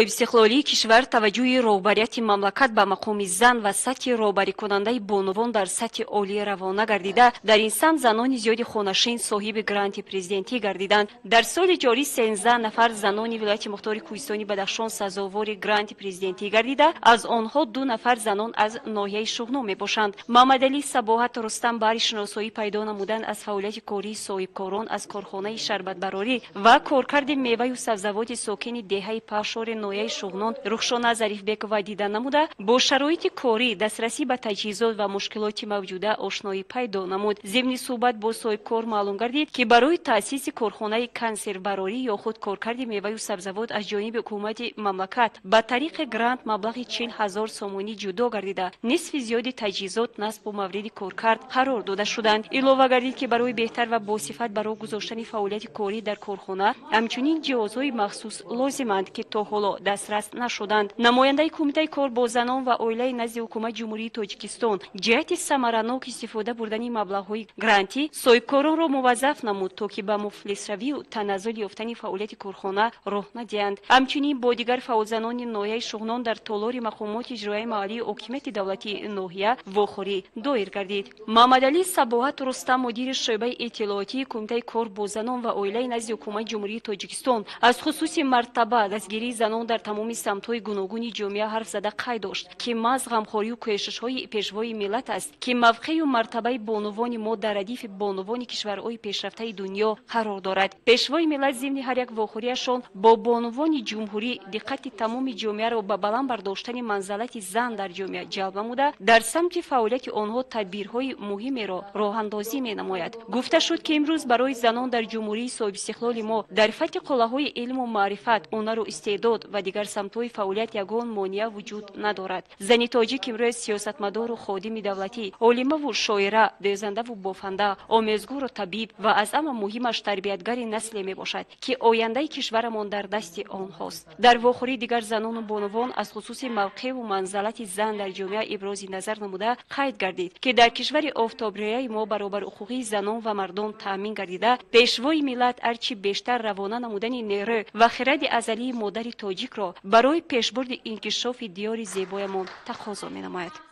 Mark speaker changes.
Speaker 1: Истиқлолии кишвар таваҷҷӯҳи роҳбарияти мамлакат ба мақоми зан ва сатҳи роҳбарикунандаи бонувон дар сатҳи олӣ равона гардида, дар ин самт занони зиёди хонашин соҳиби гранти президентӣ гардиданд. Дар соли ҷорӣ 13 нафар занони вилояти мухтори Кӯҳистони Бадахшон сазовори гранти президентӣ гардида, аз онҳо 2 нафар занон аз ноҳияи Шуғнон мебошанд. Муҳаммадалӣ Сабоҳат Рустам баҳри шиносоӣ пайдо намудан аз фаъолияти кории соҳибкорон аз корхонаи шарбатбарорӣ ва коркарди меваю сабзавоти сокини деҳаи Пашори ноҳияи Шуғнон Рухшона Зарифбекова дида намуда, бо шароити корӣ, дастрасӣ ба таҷҳизот ва мушкилоти мавҷуда ошноӣ пайдо намуд. Зимни суҳбат бо соҳибкор маълум гардид, ки барои таъсиси корхонаи консервбарорӣ ё худ коркарди меваю сабзавот аз ҷониби ҳукумати мамлакат ба тариқи грант маблағи 40 000 сомонӣ ҷудо гардида, нисфи зиёди таҷҳизот насбу мавриди коркард қарор дода шуданд. Илова гардид, ки барои беҳтар ва босифат ба роҳ гузоштани фаъолияти корӣ дар корхона ҳамчунин ҷиҳозҳои махсус лозиманд, ки то ҳоло дастрас нашуданд. Намояндаи Кумитаи кор бо занон ва оилаи назди ҳукумати Ҷумҳурии Тоҷикистон ҷиҳати самаранок истифода бурдани маблағҳои грантӣ соҳибкоронро муваззаф намуд, то ки ба муфлисравию таназзул ёфтани фаъолияти корхона роҳ надиҳанд. Ҳамчунин бо дигар фаъолзанони ноҳияи Шуғнон дар толори мақомоти иҷроияи маҳаллии ҳокимияти давлатии ноҳия вохӯрӣ доир гардид. Муҳаммадалӣ Сабоҳат Рустам, мудири шӯъбаи иттилоотии Кумитаи кор бо занон ва оилаи назди ҳукумати Ҷумҳурии Тоҷикистон аз хусуси мартаба дастгирии занон дар тамоми самтҳои гуногуни ҷомеа ҳарф зада қайд дошт, ки маҳз ғамхорию кӯшишҳои пешвои миллат аст, ки мавқею мартабаи бонувони мо дар радифи бонувони кишварҳои пешрафтаи дунё қарор дорад. Пешвои миллат зимни ҳар як вохӯрияшон бо бонувони ҷумҳурӣ диққати тамоми ҷомеаро ба баланд бардоштани манзалати зан дар ҷомеа ҷалб намуда, дар самти фаъолияти онҳо тадбирҳои муҳимеро роҳандозӣ менамояд. Гуфта шуд, ки имрӯз барои занон дар ҷумҳурии соҳибистиқлоли мо дар фатҳи қуллаҳои илму маърифат, ҳунару истеъдод ва дигар самтҳои фаъолият ягон монеа вуҷуд надорад. Зани тоҷик имрӯз сиёсатмадору ходими давлатӣ, олимаву шоира, дӯзандаву бофанда, омезгору табиб ва аз ҳама муҳимаш тарбиятгари насле мебошад, ки ояндаи кишварамон дар дасти онҳост. Дар вохӯрии дигар занону бонувон аз хусуси мавқеу манзалати зан дар ҷомеа ибрози назар намуда қайд гардид, ки дар кишвари офтобрӯяи мо баробарҳуқуқии занон ва мардон таъмин гардида, пешвои миллат ҳарчи бештар равона намудани нерӯ ва хиради азалии модари тоҷикро барои пешбурди инкишофи диёри зебоямон тақозо менамояд.